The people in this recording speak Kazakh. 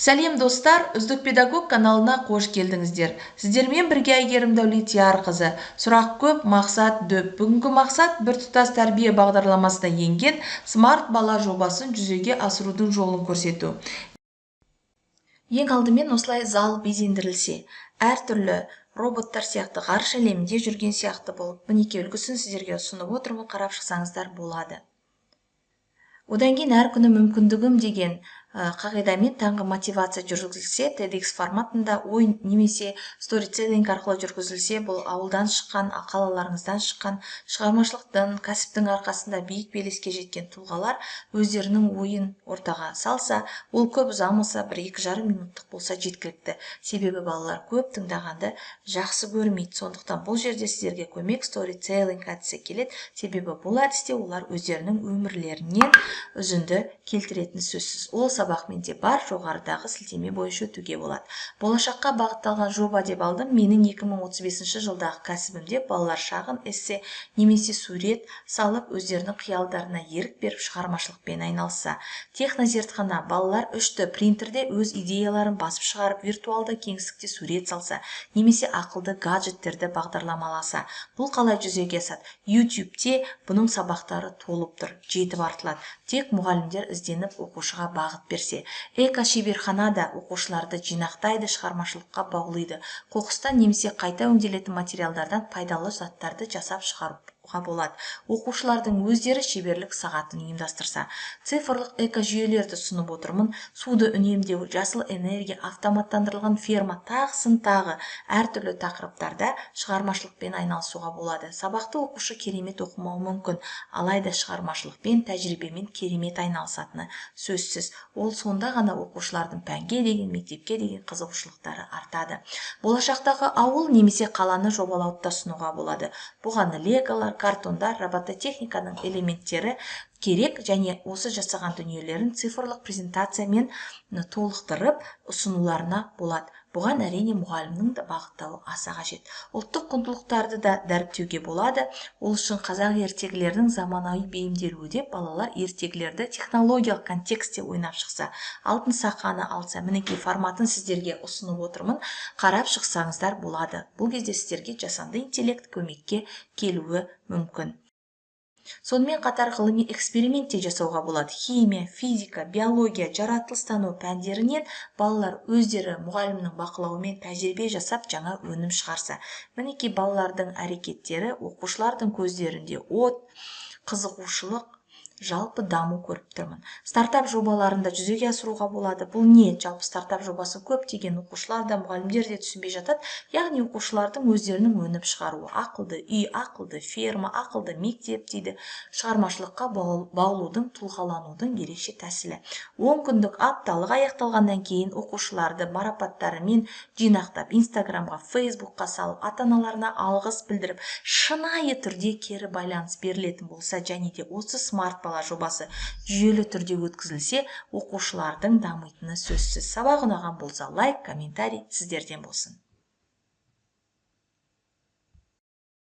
Сәлем, достар! «Үздік педагог» каналына қош келдіңіздер! Сіздермен бірге Әйгерім Дәулетиярқызы. Сұрақ көп, мақсат дөп. Бүгінгі мақсат – біртұтас тәрбие бағдарламасына енген «Смарт бала» жобасын жүзеге асырудың жолын көрсету. Ең алдымен осылай зал безендірілсе, әртүрлі роботтар сияқты, ғарыш әлемінде жүрген сияқты болып, мінекей, үлгісін сіздерге ұсынып отырмын, қарап шықсаңыздар болады. Одан кейін әр күні «Мүмкіндігім» деген қағидамен таңғы мотивация жүргізілсе, TEDx форматында ой немесе сторителлинг арқылы жүргізілсе, бұл ауылдан шыққан, қалаларыңыздан шыққан, шығармашылықтың, кәсіптің арқасында биік белеске жеткен тұлғалар өздерінің ойын ортаға салса, ол көп ұзамаса, бір 2,5 минуттық болса, жеткілікті. Себебі балалар көп тыңдағанды жақсы көрмейді. Сондықтан бұл жерде сіздерге көмек сторителлинг әдісі келеді, себебі бұл әдісте олар өздерінің өмірлерінен үзінді келтіретіні сөзсіз. Ол сабақ менде бар, жоғарыдағы сілтеме бойынша өтуге болады. Болашаққа бағытталған жоба деп алдым. Менің 2035 жылдағы кәсібімде балалар шағын эссе немесе сурет салып, өздерінің қиялдарына ерік беріп, шығармашылықпен айналысса. Технозертхана: балалар 3D принтерде өз идеяларын басып шығарып, виртуалды кеңістікте сурет салса немесе ақылды гаджеттерді бағдарламаласа. Бұл қалай жүзеге асады? Ютубте бұның сабақтары толып тұр, жетіп артылады, тек мұғалімдер ізденіп, оқушыға бағыт берсе. Эко шеберхана да оқушыларды жинақтайды, шығармашылыққа баулиды. Қоқыстан немесе қайта өңделетін материалдардан пайдалы заттарды жасап шығаруға болады, оқушылардың өздері шеберлік сағатын ұйымдастырса. Цифрлық экожүйелерді ұсынып отырмын: суды үнемдеу, жасыл энергия, автоматтандырылған ферма, тағысын тағы. Әртүрлі тақырыптарда шығармашылықпен айналысуға болады. Сабақты оқушы керемет оқымауы мүмкін, алайда шығармашылықпен, тәжірибемен керемет айналысатыны сөзсіз. Ол сонда ғана оқушылардың пәнге деген, мектепке деген қызығушылықтары артады. Болашақтағы ауыл немесе қаланы жобалауды да ұсынуға болады. Бұған леголар, картондар, робототехниканың элементтері керек және осы жасаған дүниелерін цифрлық презентациямен толықтырып ұсынуларына болады. Бұған, әрине, мұғалімнің де бағыттауы аса қажет. Ұлттық құндылықтарды да дәріптеуге болады. Ол үшін қазақ ертегілерінің заманауи бейімделуі деп, балалар ертегілерді технологиялық контекстте ойнап шықса, «Алтын сақаны» алса, мінекей, форматын сіздерге ұсынып отырмын, қарап шықсаңыздар болады. Бұл кезде сіздерге жасанды интеллект көмекке келуі мүмкін. Сонымен қатар ғылыми эксперимент те жасауға болады. Химия, физика, биология, жаратылыстану пәндерінен балалар өздері мұғалімнің бақылауымен тәжірибе жасап, жаңа өнім шығарса. Мінекей, балалардың әрекеттері, оқушылардың көздерінде от, қызығушылық, жалпы даму көріп тұрмын. Стартап жобаларын да жүзеге асыруға болады. Бұл не? Жалпы стартап жобасын көптеген оқушылар да, мұғалімдер де түсінбей жатады. Яғни оқушылардың өздерінің өнім шығаруы: ақылды үй, ақылды ферма, ақылды мектеп дейді. Шығармашылыққа баулудың, тұлғаланудың ерекше тәсілі. 10 күндік апталық аяқталғаннан кейін оқушыларды марапаттарымен жинақтап, Инстаграмға, Фейсбукқа салып, ата аналарына алғыс білдіріп, шынайы түрде кері байланыс берілетін болса және де осы «Смарт бала» жобасы жүйелі түрде өткізілсе, оқушылардың дамитыны сөзсіз. Сабақ ұнаған болса, лайк, комментарий сіздерден болсын.